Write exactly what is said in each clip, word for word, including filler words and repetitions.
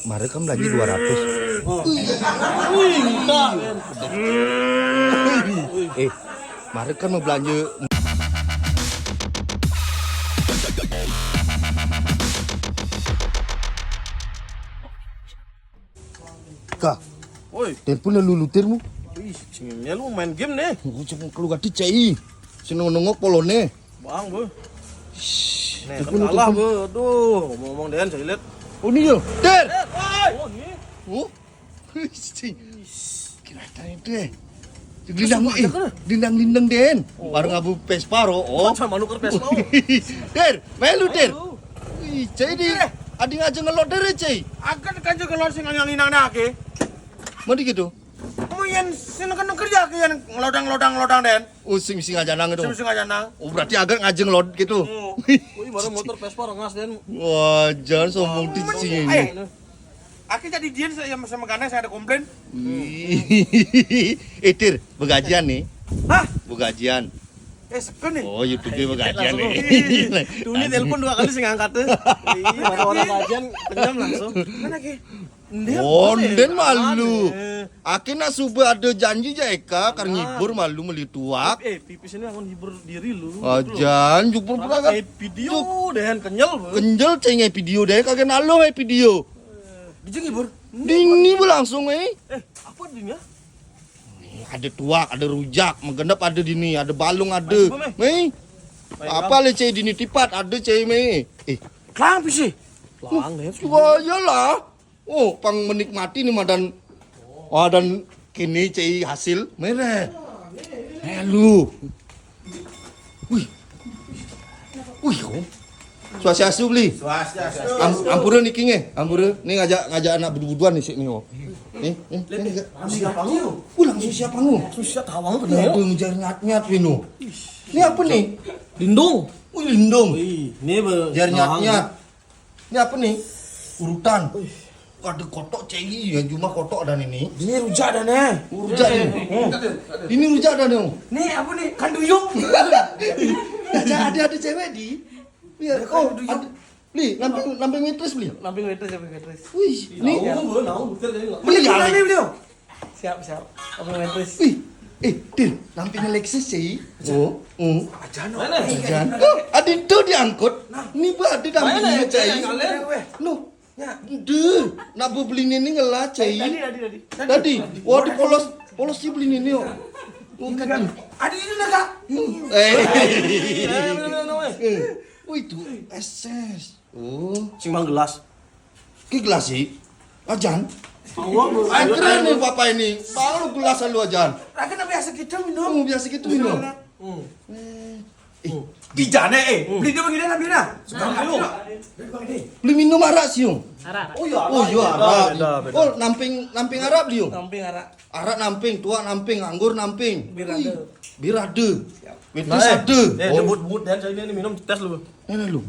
Mare kan belanja dua ratus. Oh. Wih, minta. Eh, mare kan mau belanja. Kak, oi, telepon lalu lutirmu. Ih, sing lu main game nih. Cuma keluar di C I. Sing nongok polone. Bang, bu. Nih, kan kalah, bu. Aduh, ngomong-ngomong, Den, saya lihat. Oh, ini yo. Der. Oh, ini. Oh. Kira tadi itu, eh. Lindang, eh, lindang-lindang, Den. Oh. Baru ngabu Vespa, ro. Oh. Sama nuker Vespa. Der, melu, Der. Ih, jadi adi ngajeng ngelot, Der, cai. Akan kan juga ngelot sing ngelinang nake. Mau gitu. Mau yang sini kan kerja ke yang ngelodang-lodang-lodang, Den. Oh, sing, sing aja nang itu. Sing, sing aja nang. Oh, berarti agak ngajeng lot gitu. Oh. Wih, baru motor Vespa rengas, Den. Wah, jangan sombong di sini. Akhirnya jadi dia sama, sama Gana saya ada komplain. Wih. Eh, Tir, begajian nih. Hah? Begajian. Eh, seken nih. Oh, YouTube-nya begajian nih. Tuh, ini telepon dua kali sih ngangkat tuh. Iya, baru orang gajian, kenyam langsung. Mana ki? Oh, den malu. Aki nak subuh ada janji ja Eka, kar ngibur malu meli tuak. Eh, pipis ini akan hibur diri lu. Ajan, jupur pura. Eh, video deh, kenyel, Bu. Kenyel, ceng, eh, video deh, kagak nalo, eh, video. Dijeng hibur. Dini, Bu, langsung, eh. Eh, apa dini ya? Nih, ada tuak, ada rujak, menggenep ada dini, ada balung ada. Nih. Apa le, ceng, dini tipat ada, ceng, me. Eh, kelang pisi. Kelang, ya. Wah, iyalah. Oh, pang menikmati nih madan, madan kini cai hasil mere. Eh, lu. Wih. Wih, kok. Swastiastu, Bli. Swastiastu. Am-, ampura niki nggih, ampura. Nih ngajak, ngajak anak budu-buduan nih sik nih, oh. Nih, nih, nih, ngajak. Langsung siapa lu? Uh, langsung siapa lu? Langsung siapa tawang tuh, ya? Aduh, ngejar nyat-nyat, Wino. Ini apa nih? Lindung. Wih, lindung. Wih, ini be-, jar nyat-nyat. Ini apa nih? Urutan. Wih. Ada kotok ceri ya, cuma kotok dan ini. Ini rujak dan eh. Rujak ini. Hmm. Ini rujak dan, oh. Ini apa nih? Kanduyung. Ada, ada, ada cewek di. Iya, oh, kanduyung. Ada. Beli, namping, namping waitress, beli. Namping waitress, namping waitress. Wih, ini. Tahu, tahu, betul, tahu. Beli, beli, beli. Siap, siap. Apa main terus? Ih, eh, Din, namping Alexis sih. Oh, oh. Ajan, mana? Ajan. Oh, adi tuh diangkut. Nah. Ini bu adi namping ini, cai. Mana ya, cai? No. Ya. Duh, nak bu beli ini ngelah, cai. Tadi, tadi, tadi. Tadi. Wah, di polos, polos sih beli ini, oh. Oh, kan. Adi ini, Kak. Eh. Eh, wih, itu S S. Oh. Sing mang gelas. Ki gelas sih. Ajan. Ayo, keren nih bapak ini. Baru gelas lu, Ajan. Raga biasa gitu minum. Oh, biasa gitu minum. Hmm. Eh, eh. Di jane, eh. Hmm. Beli dia begini, ambil nah. Sekarang ayo. Beli minum arak sih, Yung. Arak. Oh iya, oh iya, arak. Beda, beda. Oh, namping, namping arak beli, Yung. Namping arak. Arak namping, tuak namping, anggur namping. Bir ada. Wih, bir ada. Siap. Witness ada. Eh, oh. Jemput, jemput dan saya ini minum tes lu. Ini lu.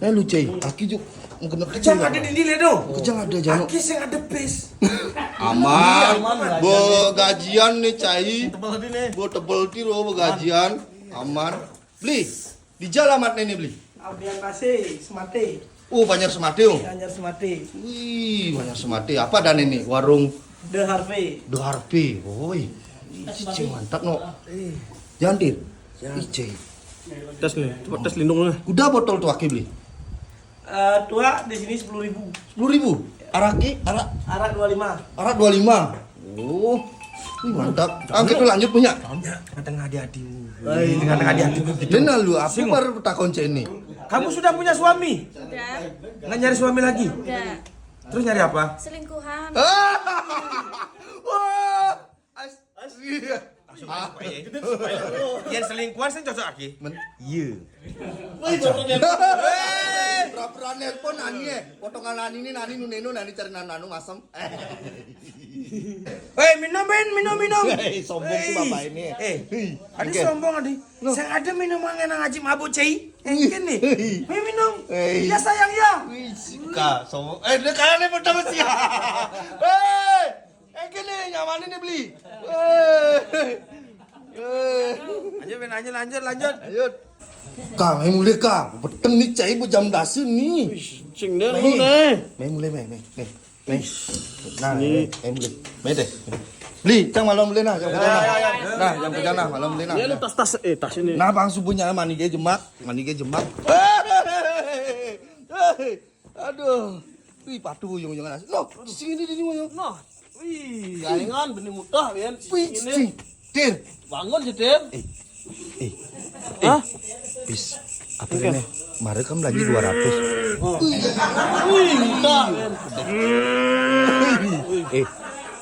Lalu, cai, aki juk menggenep kejang ada di dile do. Kejang ada jano. Aki sing ada pes. Aman. Aman, bo gajian nih, cai. Tebel hati nih. Bo tebel ti ro bo gajian. Aman. Beli. Di jalamat nih, beli. Abian Base, Semate. Oh, Banjar Semate, oh. Banjar Semate. Wih, Banjar Semate. Apa dan ini? Warung The Harvey. The Harvey. Woi. Cicing mantap, no. Eh. Jangan, Dir. Jangan. Ih, cai. Tes nih, coba tes lindung nih. Udah botol tuh aki beli. Eh, tuak di sini sepuluh ribu. Sepuluh ribu? Araki, arak? Arak dua lima. Arak dua lima. Oh. Ini mantap. Ah, kita lanjut punya. Ya, tengah-tengah di hati. Tengah-tengah di hati. Dia nalu apa baru takon cek ini. Kamu sudah punya suami? Sudah. Nggak nyari suami lagi? Enggak. Terus nyari apa? Selingkuhan. Wah. As-, as-, iya. Langsung aja, Pak, ya. Yang selingkuhan sih cocok lagi. Men- Iya. Woi, pura-pura nelpon nani ya. Potongan nani ini, nani nuneno, nani cari nanu masem. Eh, minum, Ben, minum, minum. Eh, sombong sih bapak ini. Eh, ada sombong, ada. Saya ada minuman yang ngaji mabuk, cai. Eh, gini. Minum. Ya, sayang, ya. Wih, suka sombong. Eh, dia kalah nih pertama sih. Eh, Eh, kene nyaman ini beli. Eh. Eh. Lanjut, Ben, lanjut, lanjut, lanjut. Ayo. Kang, eh, mulai, Kang. Peteng nih, cai bu jam dasa nih. Cing deh, lu nih. Meh, mulai, meh, meh, meh. Nih. Nah, ini, ini beli. Mete. Beli, cang malam beli nah, yang kerja nah. Nah, yang kerja nah, malam beli nah. Ini lu tas-tas, eh, tas ini. Nah, bang subuhnya mani ge jemak, mani ge jemak. Aduh. Wih, patuh ujung-ujungnya. Noh, di sini di sini. Noh. Wih, gaengan benih mutah, Yan. Wih, ini. Tir. Bangun sih, Tir. Eh, eh, hah? Bis, apa ini? Mare kan belanja dua ratus. Oh. Wih, mutah, Yan. Eh,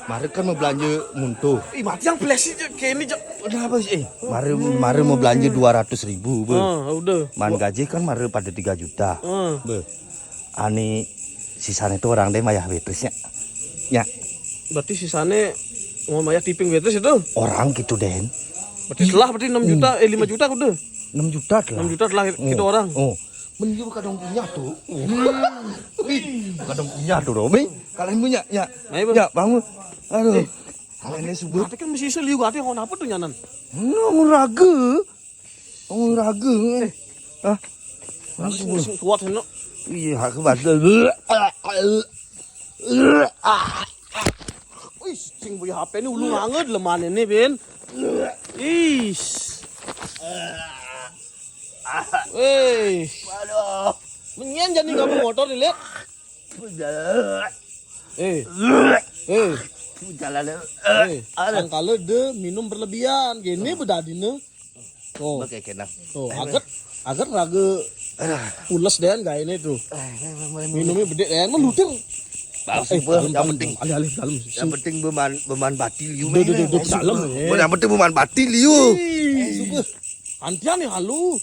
mare kan mau belanja muntuh. Ih, mati yang flash sih, kayak ini, Cok. Kenapa sih? Eh, mare, mare mau belanja dua ratus ribu, be. Ah, udah. Man gaji kan mare pada tiga juta. Ah. Be. Ani sisane tuh orang deh mayah Beatrice-nya. Ya. Berarti sisane mau mayah tiping Beatrice itu? Orang gitu, Den. Berarti setelah berarti enam juta, eh, lima juta udah. Enam juta lah. Enam juta lah kita orang. Oh. Mending kadang punya tuh. Wih, kadang punya tuh, Romi. Kalian punya, ya. Ayo, Bang. Ya, bangun. Aduh. Kalian ini subuh. Tapi kan masih iso liu ati, ngono apa tuh nyanan? Ngono ragu. Ngono ragu. Eh. Hah? Sing, sing kuat, Heno. Iya, aku batal. Wih, sing punya H P ini ulu banget lemane nih, Bin. Is. Wih. Waduh. Menyen jadi nggak mau motor nih, lihat. Udah. Eh. Eh. Jalan. Eh, sangkala de minum berlebihan. Gini bedadine. Tuh. Oke, kena. Tuh, aget, aget raga pules den gaene tuh. Minumnya bedek den, melutir. Bagus, eh, dalam, yang dalam, penting, alih-alih dalam. Yang penting beman, beman batil you. Duh, duh, duh, duh, dalam, eh. Yang penting beman batil you. Ih, suka. Antian nih halu.